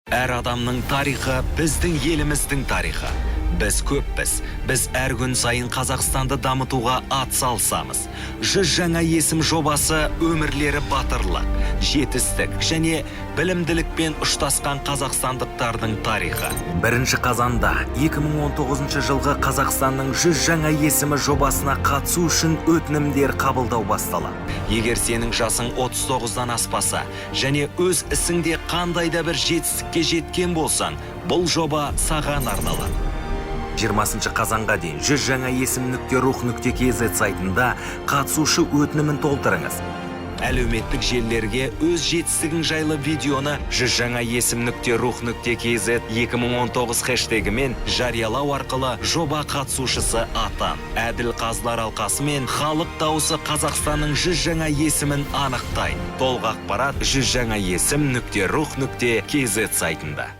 Әр адамның тарихы – біздің еліміздің тарихы. Біз көппіз. Біз әр күн сайын Қазақстанды дамытуға ат салысамыз. 100 жаңа есім жобасы – өмірлері батырлық, жетістік және білімділікпен ұштасқан қазақстандықтардың тарихы. 1 қазанда 2019 жылғы Қазақстанның 100 жаңа есімі жобасына қатысу үшін өтінімдер қабылдау басталады. Егер сенің жасың 39-дан аспаса және өз ісіңде қандай да бір жетістікке жеткен болсаң, бұл жоба саған арналады. 20 қазанға дейін 100 жаңа есім.рух.kz сайтында қатысушы өтінімін толтырыңыз. Әлеуметтік желілерге өз жетістігің жайлы видеоны 100 жаңа есім.рух.kz 2019 хэштегімен жариялау арқылы жоба қатысушысы атан. Әділ қазылар алқасы мен халық дауысы Қазақстанның 100 жаңа есімін анықтайды. Толық ақпарат 100 жаңа есім.рух.kz сайтында.